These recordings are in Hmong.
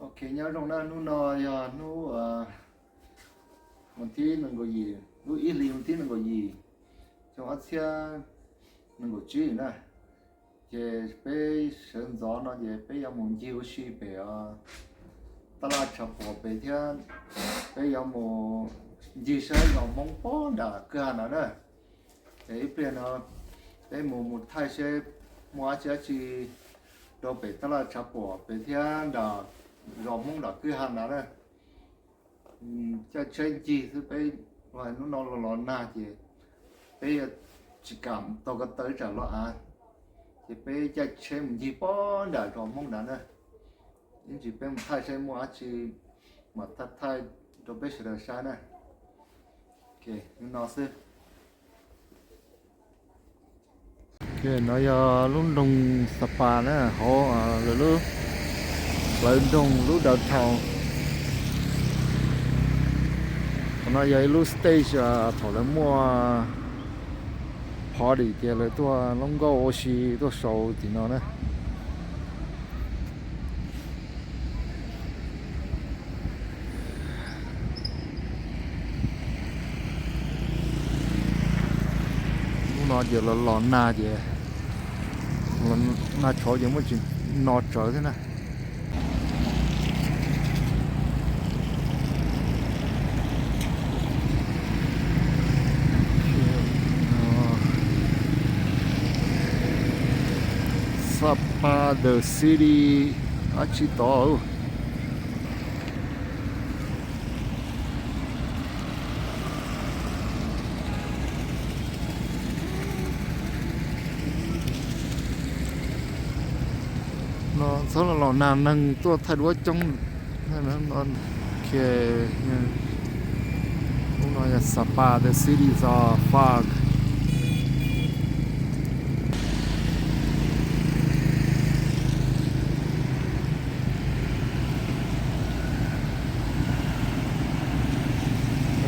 Ok, nyob zoo na, hnub no yog hnub, hnub thib nees nkaum yim, lub ib hlis hnub thib nees nkaum yim, xyoo ob txhiab nees nkaum tsib na. Ces peb sawv ntxov no ces peb yuav mus ncig ua si pem, os, tab laj tshav puam pem thiab. Peb yuav mus ncig saib zos Hmoob puag nram kwj ha ntawd na. Ces ib pliag no peb mus mus thaij seb muaj dab tsi dab tsi rau pem tab laj tshav puam pem thiab nram zos Hmoob nram kwj ha ntawd na. Caij tsheb ncig xwb peb, hnub no los los nag ces peb yuav tsis kam taug ko taw tsam los av, ces peb caij tsheb mus ncig puag nram zos Hmoob ntawd na. Ib ntsis peb mus thaij seb muaj dab tsi mas thaij thaij rau peb sawv daws saib na. Hnub no xwb. No yog lub nroog Xa Pas na, hauv lawv lub plawv nroog lub downtown. Qhov no yog ib lub stage thaum lawv muaj party tias lawv tuaj lub nkauj ua si tuaj sau tim no na. Hnub no ces los los nag ces, nag tshauv ces muaj tsis no tsawv thiab na. Sapa the City, dab tsi tod. No txhob los los nag, neeg tuaj thaij duab coob. Hnub no yog Sapa the City of Fog.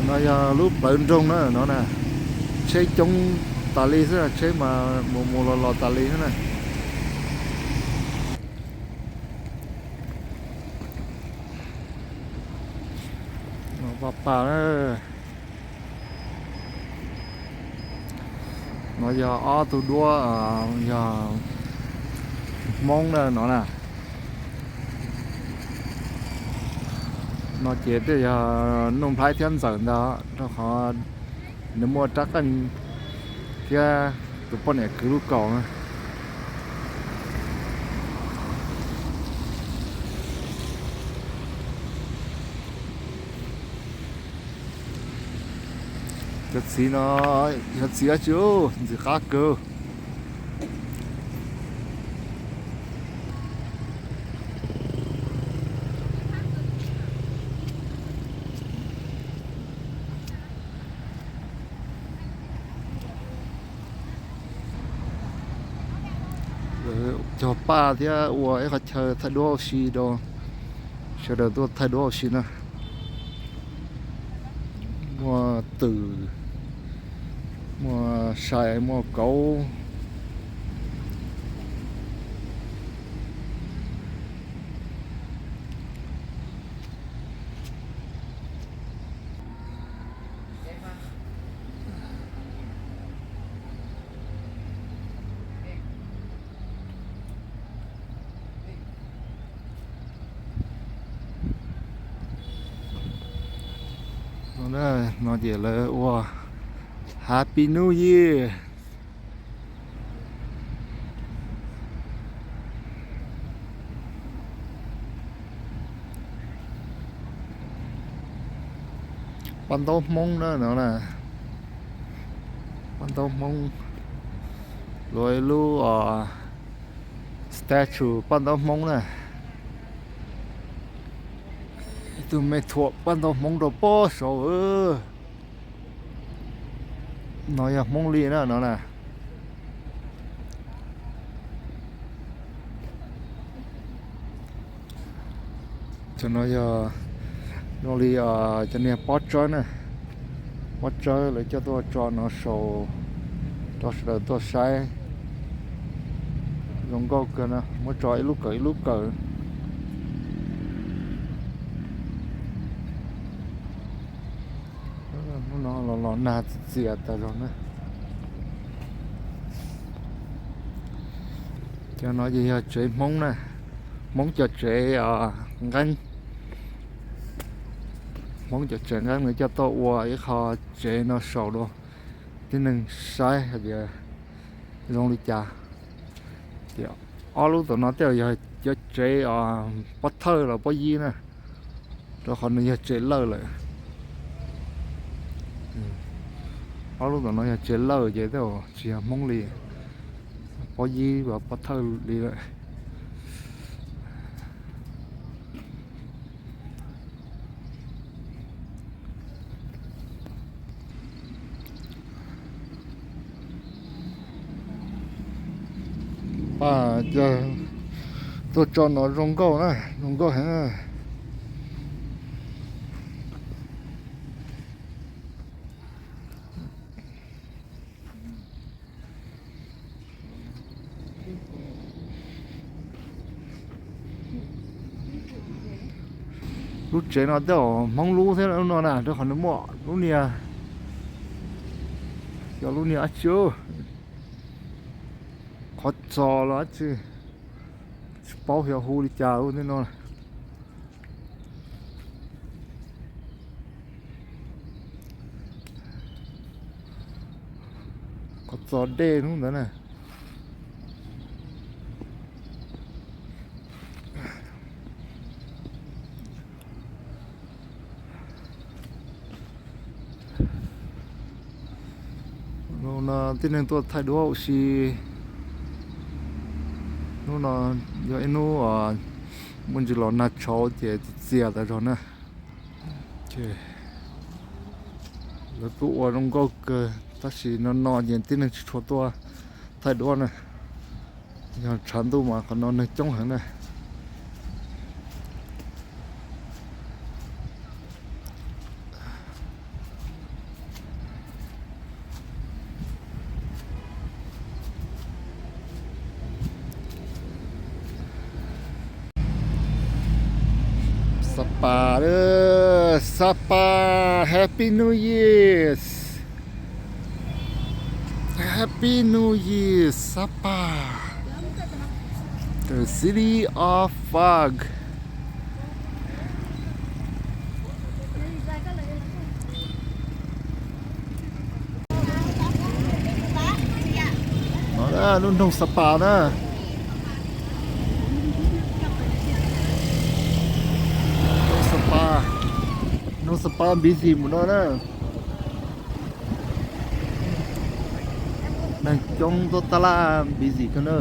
No yog lub plawv nroog na no na, tsheb coob tas li xwb, tsheb mas mus mus los los tas li xwb na. No Paj Pas na. No yog ob tug duab, yog Hmoob na no na. No ces twb yog Nuj Nplhaib thiab Ntxawm ntag, rau qhov nws muaj rab qeej thiab tus poj niam kwv lub kaus na. Cov txiv no, cov txiv dab tsi, ntxim qab kawg. Cog paj thiab ua ib qhov chaw thaij duab ua si rau sawv daws tuaj thaij duab ua si na. Muaj twm, muaj sai, muaj kauv. No ces lawv ua Happy New Year. Paj ntaub Hmoob na no na. Paj ntaub Hmoob, luag ib lub statue paj ntaub Hmoob na. Tus me thuam pab ntau Hmoob rau pob saud. No yog Hmoob li na no na. Cov no yog zoo li cov niag pob tsawb na, pob tsawb lawv coj tuaj tso no saum rau sawv daws tuaj saib. Zoo nkauj kawg no, muab tso ib lub kawm ib lub kawm. Hnub no los los nag txias txias tas zog na. Cov no ces yog tsev Hmoob na, Hmoob cov tsev nqeeb. Hmoob cov tsev nqeeb nws coj tuaj ua ib qho tsev no saum rau tib neeg saib hais tias zoo li cas. Ces ob lub tom no tej zaum yog cov tsev pob thawj los pob yib na, rau qhov nws yog tsev lawj lawm. Ob lub tom no yog tsev lawj ces tej zaum tsis yog Hmoob li, pob yib los pob thawj li lawm. Pab tuaj tso no zoo nkauj na, zoo nkauj heev. Lub tsev no tej zaum Hmoob lub thiab lub no na, rau qhov nws muaj lub niag, xyov lub niag dab tsi, qhov txos los dab tsi, tsis paub xyov hu li cas ua tej no. Qhov txos dej hnub ntawd na. Hnub no tib neeg tuaj thaij duab ua si. Hnub no yog ib hnub muaj ntsis los nag tshauv ces txias tas zog na. Lawv kuj ua zoo nkauj kawg tab sis no no ces tib neeg tsis tshua tuaj thaij duab na. Yog tshav ntuj mas qhov no neeg coob heev na. Sapa, Sapa, Happy New Year. Happy New Year, Sapa. The city of fog. No lub nroog Sapa na. Nroog Sapa, nroog Sapa busy mus no na. Neeg coob tuaj tab laj busy kawg na.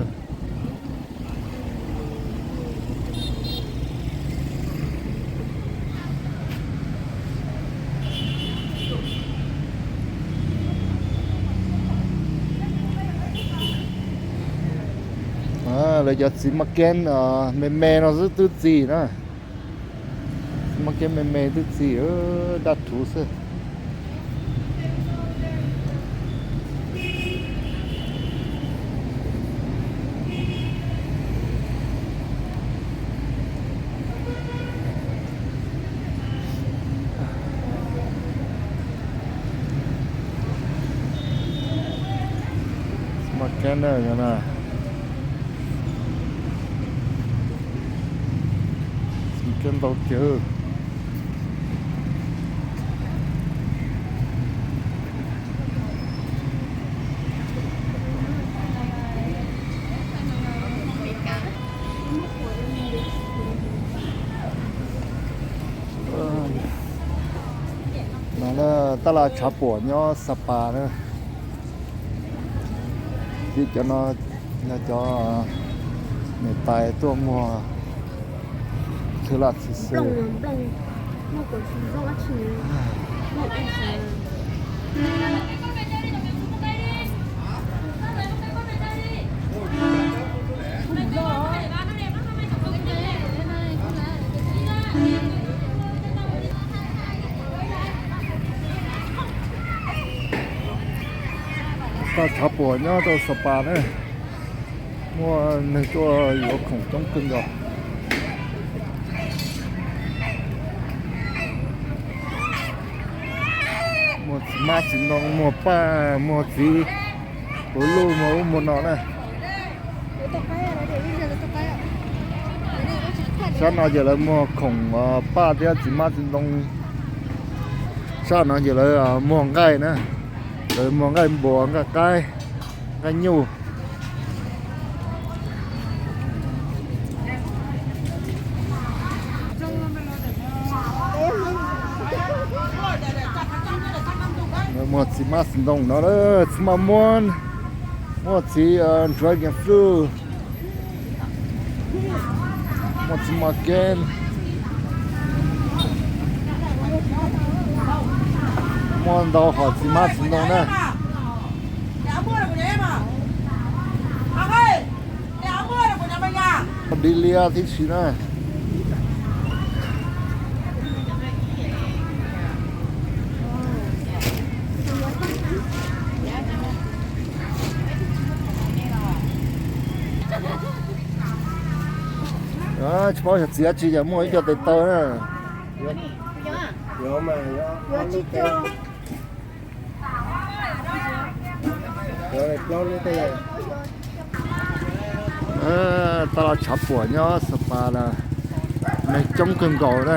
Lawv cov txiv mas keeb me me no xwb twb txi na. Mas keeb me me twb txi, daj rhuv xwb. Mas keeb na, mas keeb ntau kiag. No na, tab laj tshav puam nyob Sapa na. Vim cov no yog cov niam tais tuaj muag thwj laj txi xwb. Toj tshav puam nyob rau Sapa na, muaj neeg tuaj yuav khoom coob kawg nkaus. Muaj txiv hmab txiv ntoo, muaj paj, muaj txiv puv luj, muaj ub muaj no na. Sab no ces lawv muag khoom paj thiab txiv hmab txiv ntoo. Sab no ces lawv muag nqaij na, lawv muag nqaij npua, nqaij qaib, nqaij nyuj. Muag txiv hmab txiv ntoo no, txiv hmab muab, muaj txiv dragon fruit, muaj txiv maj keeb, muaj ntau hom txiv hmab txiv ntoo na. Dib liab tib si na. Tsis paub xyov txiv dab tsi, yog muaj ib co tes taw na. Toj los tshav puam nyob Sapa los neeg coob kawg nkaus na.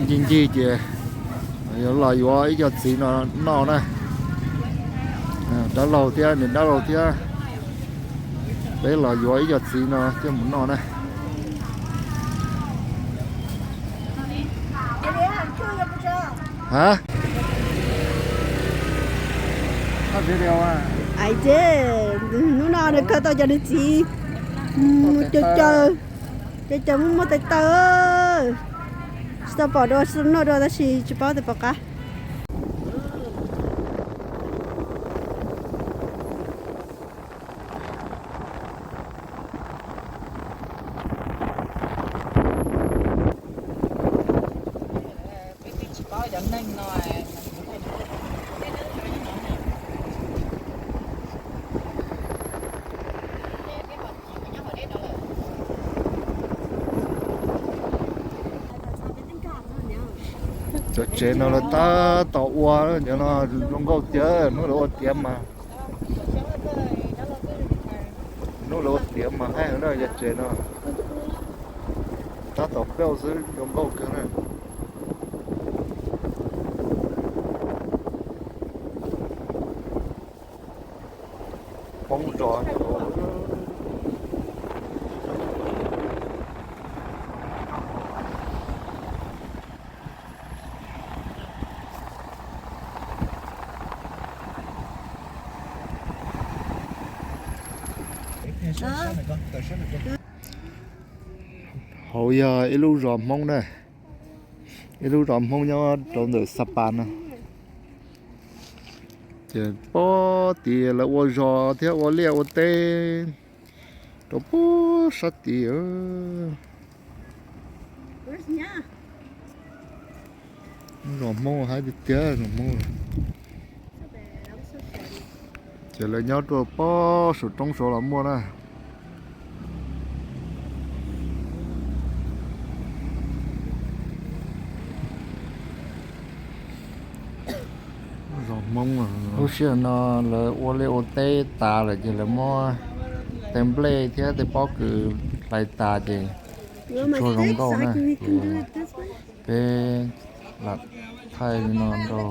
Ncig ncig ces yuav los yuav ib co txiv no noj na. Dab laug thiab niam dab laug thiab peb los yuav ib co txiv no coj mus noj na. Hais tias hnub no nws khaws tau cov nws txiv, caw caw, caw caw muaj muaj tes taw. Tsis tau pom dua, tsis tau noj dua tab sis tsis paub tias pom qab. Cov tsev no lawv tab tom ua, cov no zoo nkauj tiag, hnub lawv ua tiav mas, hnub lawv ua tiav mas haib heev na cov tsev no. Tab tom peb xwb zoo nkauj kawg na. Poob zos. Hauv yog ib lub zos Hmoob na, ib lub zos Hmoob nyob rau ntawm Sapa no. Ces pob tid lawv ua zos thiab ua liaj ua teb rau puag sab tid. Zos Hmoob haib tiag tiag zos Hmoob. Ces lawv nyob rau pob saum roob saud los muaj na. Zos Hmoob, lub sij hawm no lawv ua liaj ua teb tas lawm ces lawv muab tej nplej thiab tej pob kws hlais tas ces tsis tshua zoo nkauj na. Ces peb lam thaij li no rau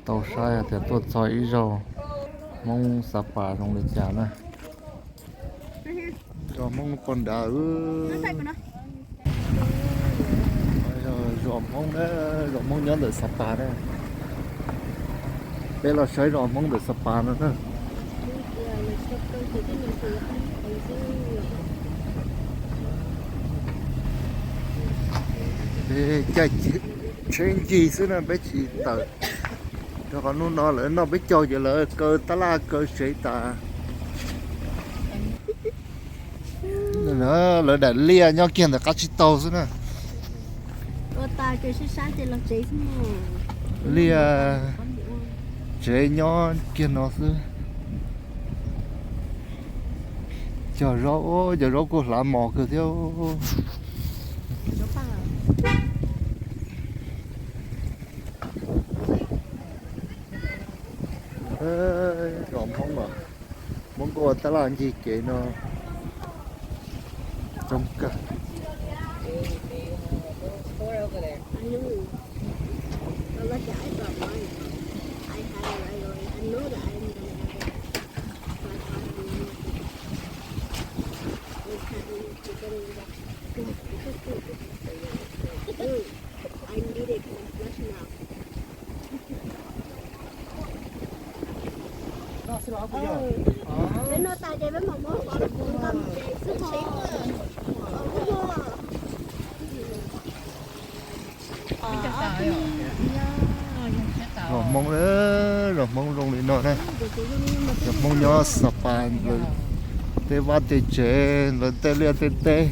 tau saib tias tuaj txog ib zaug Hmoob Sapa zoo li cas na. Zos Hmoob pog nrad. Zos Hmoob na, zos Hmoob nyob ntawm Xav Pas na. Peb los saib zos Hmoob ntawm Xav Pas no na. Peb caij tsheb ncig xwb na, peb tsis tawm. Rau qhov hnub no lawv noj peb caug ces lawv kaw tab laj kaw tsev tas. Lawv daim liaj nyob kiag ntawm qab tsib taug xwb na. Liaj tsev nyob kiag no xwb. Cog zaub, cog zaub kuj hlav mos kawg thiab. Zos Hmoob os, Hmoob kuj ua tab laj ncig kev no coob kawg. Zos Hmoob, zos Hmoob zoo li no na. Cov Hmoob nyob Xav Pas, lawv tej vaj tej tsev, lawv tej liaj tej teb.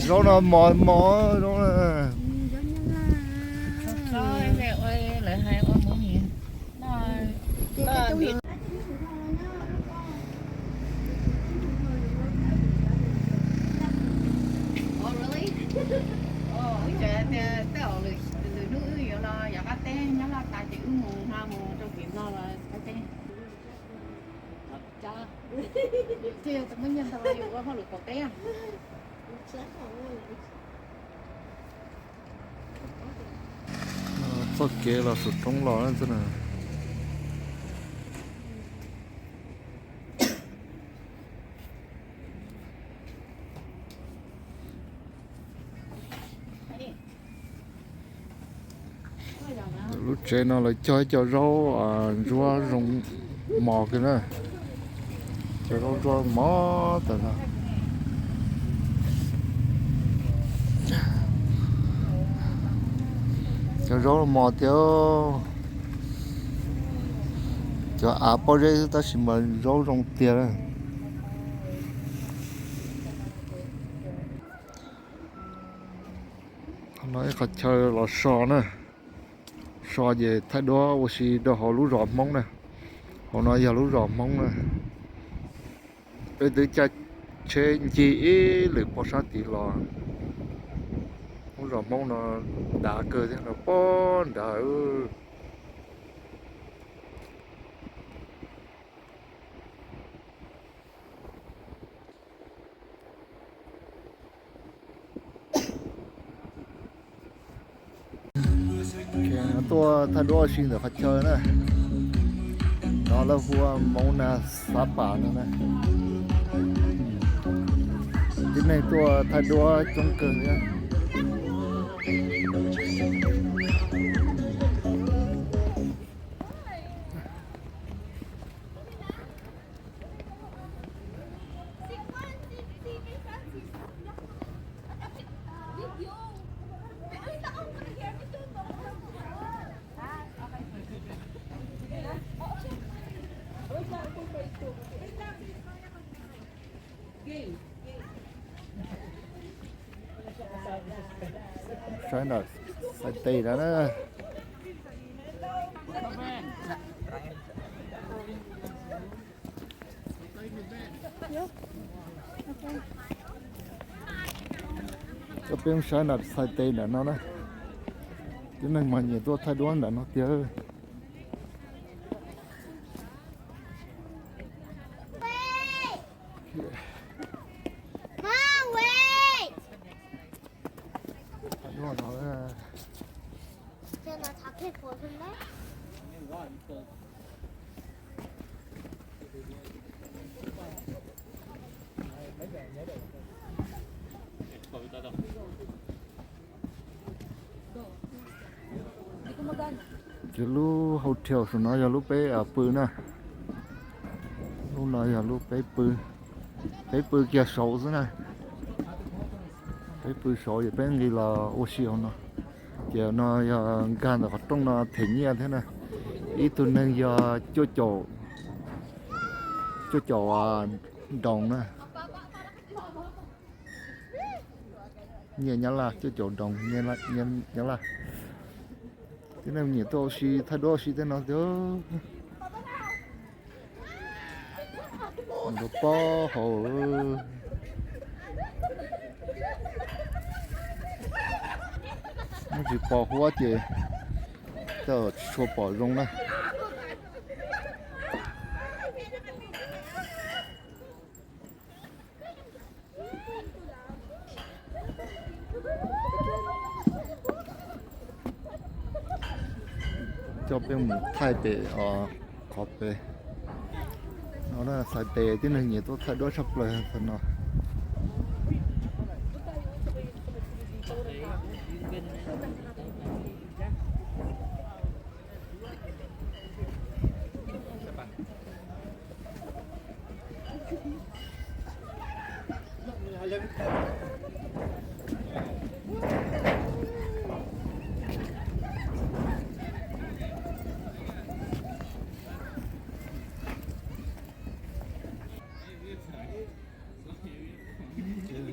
Zaub no mos mos zaub na. Ua cas tias tej zaum lwm hnub wb yuav los yav qab teb nyob Laj Tas ces wb mus hla mus rau tim no los qab teb. Ces yog tus muaj nyiaj ntau yus ua hauj lwm qaum teb. Txoj kev los saum roob los na. Lub tsev no lawv cog ib co zaub ntsuab zoo mos kawg na. Cov zaub ntsuab mos tas zog. Cov zaub mos tiag. Cov av pob zeb xwb tab sis mas zaub zoo tiag. Qhov no ib qhov chaw los so na. So ces thaij duab ua si rau hauv lub zos Hmoob na. Hauv no yog lub zos Hmoob na. Peb twb caij tsheb ncig ib lwm pog sab tid los. Lub zos Hmoob no dav kawg thiab no pog nrad. Tuaj thaij duab ua si ntawm qhov chaw na. No lawv hu ua Hmoob Nas Xav Pas no na. Tib neeg tuaj thaij duab coob kawg thiab. Saib ntawm xais tes no na. Coj peb saib ntawm xais tes ntawm no na. Tib neeg mas nyiam tuaj thaij duab ntawm no tiag. Lub hotel saum no yog lub peb pw na. Lub no yog lub peb pw, peb pw kiag saud xwb na. Peb pw saud ces peb nqis los ua si hauv no. Ces no yog nkag ntawm qhov rooj no them nyiaj thiab na. Ib tug neeg yog cuaj caum, cuaj caum doos na. Nyiaj Nyab Laj, cuaj caum doos Nyab Laj. Tib neeg nyiam tuaj ua si thaij duab ua si tej no tiag. Ua pob hauv. Muab tsis pos huab ces tej tsis tshua pom zoo na. Coj peb mus thaij pem qhov pem no na, txhais tes tib neeg nyiam tuaj thaij duab tshaj plaws thaum no.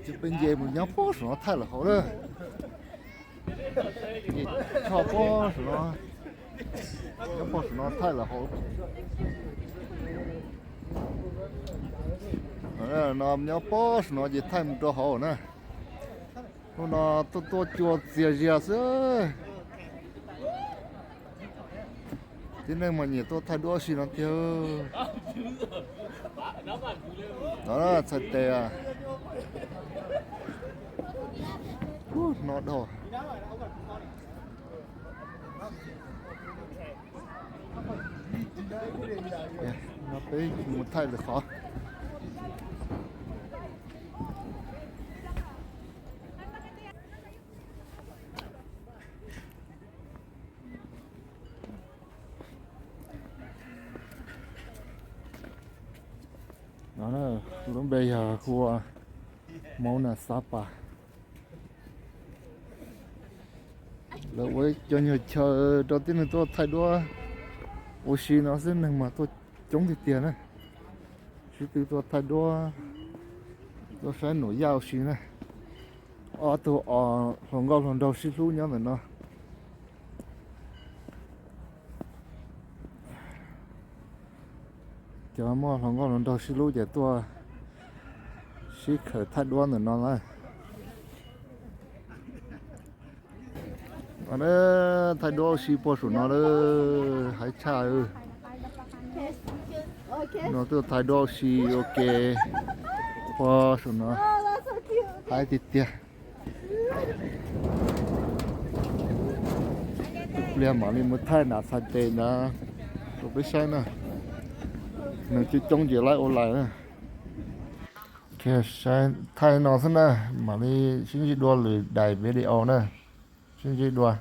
Ces peb nce mus nyob pob saum no thaij lawm hauv na. Nce tshaj pob saum no, nyob pob saum no thaij lawm hauv. No nyob pob saum no ces thaij mus rau hauv na. Hnub no tuaj tuaj cua txias zias xwb. Tib neeg mas nyiam tuaj thaij duab si no tiag. No txhais tes. Hnov dhau. No peb mus thaij lwm qhov. No lub npe yog hu ua Mona Sapa. Lawv ua cov nyuag chaw rau tib neeg tuaj thaij duab ua si no xwb, neeg mas tuaj coob tiag tiag na. Sib tw tuaj thaij duab, tuaj saib nuam yaj ua si na. Ob tug os hluas nkauj hluas nraug sib hlub nyob ntawm no. Cov muaj hluas nkauj hluas nraug sib hlub ces tuaj sib khawm thaij duab ntawm no na. Thaij duab ua si puag saum no lawm, haib tshaj. No tuaj thaij duab ua si ua ke puag saum no, haib tiag tiag. Ib pliag mam li mus thaij nram txhais tes nrad rau peb saib na. Neeg coob coob ces laib ua lais na. Thaij no xwb na, mam li sib ntsib dua lwm daim video na. Sib ntsib dua.